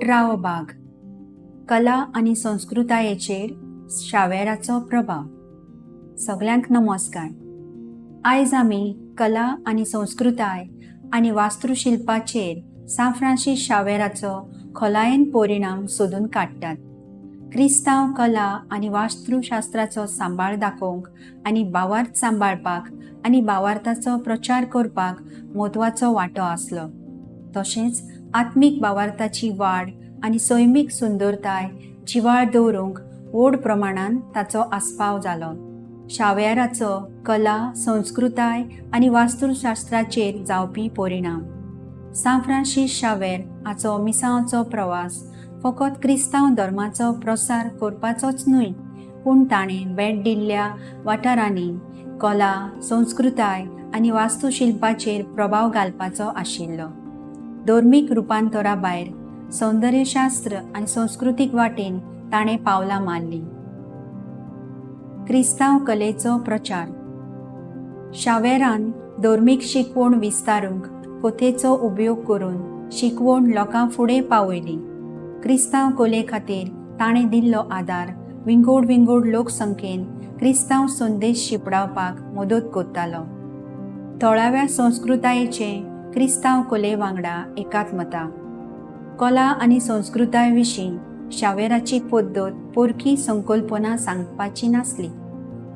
अठरावो भाग. कला आनी संस्कृतायेचेर शावेराचो प्रभाव. सगल्यांक नमस्कार. आयज आमी कला आनी संस्कृताय आनी वास्तुशिल्पाचेर सांत फ्रांसीस शावेराचो खोलायेन परिणाम सोदून काडटात. क्रिस्तांव कला आनी वास्तुशास्त्राचो सांबाळ दाखोवंक आनी भावार्थ सांबाळपाक आनी भावार्थाचो प्रचार करपाक म्हत्वाचो वांटो आसलो. तशेंच आत्मीक भावार्थाची वाड आनी सैमीक सुंदरताय जिवाळ दवरूंक व्हड प्रमाणान ताचो आस्पाव जालो. शावेराचो कला, संस्कृताय आनी वास्तुशास्त्राचेर जावपी परिणाम. सांत फ्रांसीस शावेर हाचो मिसांवाचो प्रवास फकत क्रिस्तांव धर्माचो प्रसार करपाचोच न्हय, पूण ताणें भेट दिल्ल्या वाठारांनी कला, संस्कृताय आनी वास्तुशिल्पाचेर प्रभाव घालपाचो आशिल्लो. धर्मीक रुपांतरा भायर सौंदर्यशास्त्र आनी संस्कृतीक वाटेन ताणें पावलां मारलीं. क्रिस्तांव कलेचो प्रचार. शावेरान धर्मीक शिकवण विस्तारूंक कथेचो उपयोग करून शिकवण लोकां फुडें पावयली. क्रिस्तांव कले खातीर ताणें दिल्लो आदार विंगोड विंगोड लोकसंख्येन क्रिस्तांव संदेश शिंपडावपाक मदत करतालो. थळाव्या संस्कृतायेचे क्रिस्तांव कले वांगडा एकात्मता. कला आनी संस्कृताय विशीं शावेराची पद्दत पोरकी संकल्पना सांगपाची नासली.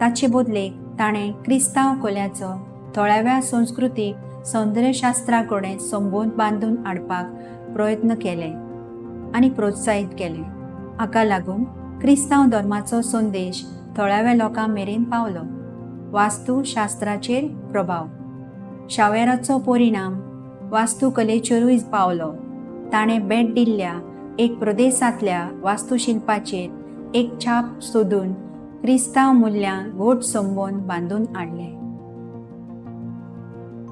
ताचे बदलेक ताणें क्रिस्तांव कलेचो थळाव्या संस्कृतीक सौंदर्यशास्त्रा कडेन संबंद बांदून हाडपाक प्रयत्न केले आनी प्रोत्साहीत केले. हाका लागून क्रिस्तांव धर्माचो संदेश थळाव्या लोकां मेरेन पावलो. वास्तुशास्त्राचेर प्रभाव. शावेराचो परिणाम वास्तुकलेचेरूय पावलो. ताणें भेट दिल्ल्या एक प्रदेशांतल्या वास्तुशिल्पाचेर एक छाप सोदून क्रिस्तांव मुल्यां घट संबंद बांदून हाडले.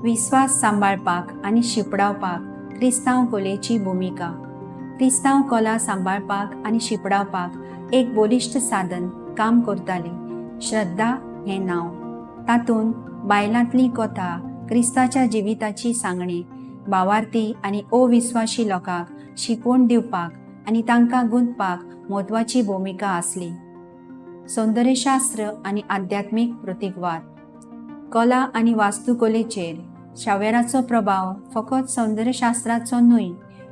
विस्वास सांबाळपाक आनी शिंपडावपाक क्रिस्तांव कलेची भुमिका. क्रिस्तांव कला सांबाळपाक आनी शिंपडावपाक एक बलिश्ट साधन काम करताली. श्रद्धा हें नांव. तातूंत बायलांतली कथा, क्रिस्ताच्या जिविताची सांगणी, भावार्थी आनी अविस्वाशी लोकांक शिकवण दिवपाक आनी तांकां गुंतपाक म्हत्वाची भुमिका आसली. सौंदर्यशास्त्र आनी आध्यात्मीक प्रतिकवाद. कला आनी वास्तुकलेचेर शावेराचो प्रभाव फकत सौंदर्यशास्त्राचो न्हय,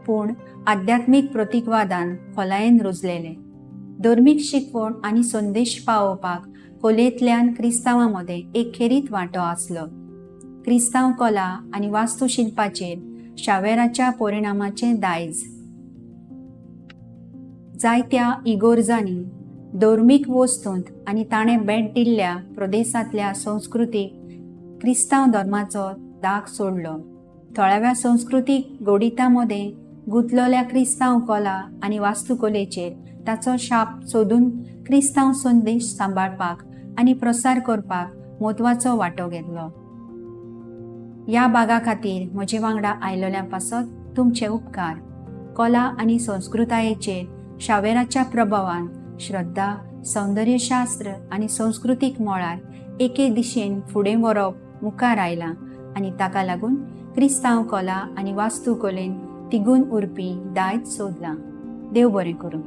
पूण आध्यात्मीक प्रतिकवादान खोलायेन रुजलेले. धर्मीक शिकवण आनी संदेश पावोवपाक कलेंतल्यान क्रिस्तांवां मदें एक खेरीत वांटो आसलो. क्रिस्तांव कला आनी वास्तुशिल्पाचेर शावेराच्या परिणामाचें दायज. जायत्या इगोर्जांनी धर्मीक वस्तूंत आनी ताणें भेट दिल्ल्या प्रदेशांतल्या संस्कृतीक क्रिस्तांव धर्माचो दाग सोडलो. थळाव्या संस्कृतीक गोडिता मदें गुंतलेल्या क्रिस्तांव कला आनी वास्तुकलेचेर ताचो शाप सोदून क्रिस्तांव संदेश सांबाळपाक आनी प्रसार करपाक म्हत्वाचो वांटो घेतलो. ह्या भागा खातीर म्हजे वांगडा आयलेल्या पासत तुमचे उपकार. कला आनी संस्कृतायेचेर शावेराच्या प्रभावान श्रद्धा, सौंदर्यशास्त्र आनी संस्कृतीक मळार एके दिशेन फुडें व्हरप मुखार आयलां आनी ताका लागून क्रिस्तांव कला आनी वास्तुकलेन तिगून उरपी दायज सोदलां. देव बरें करूं.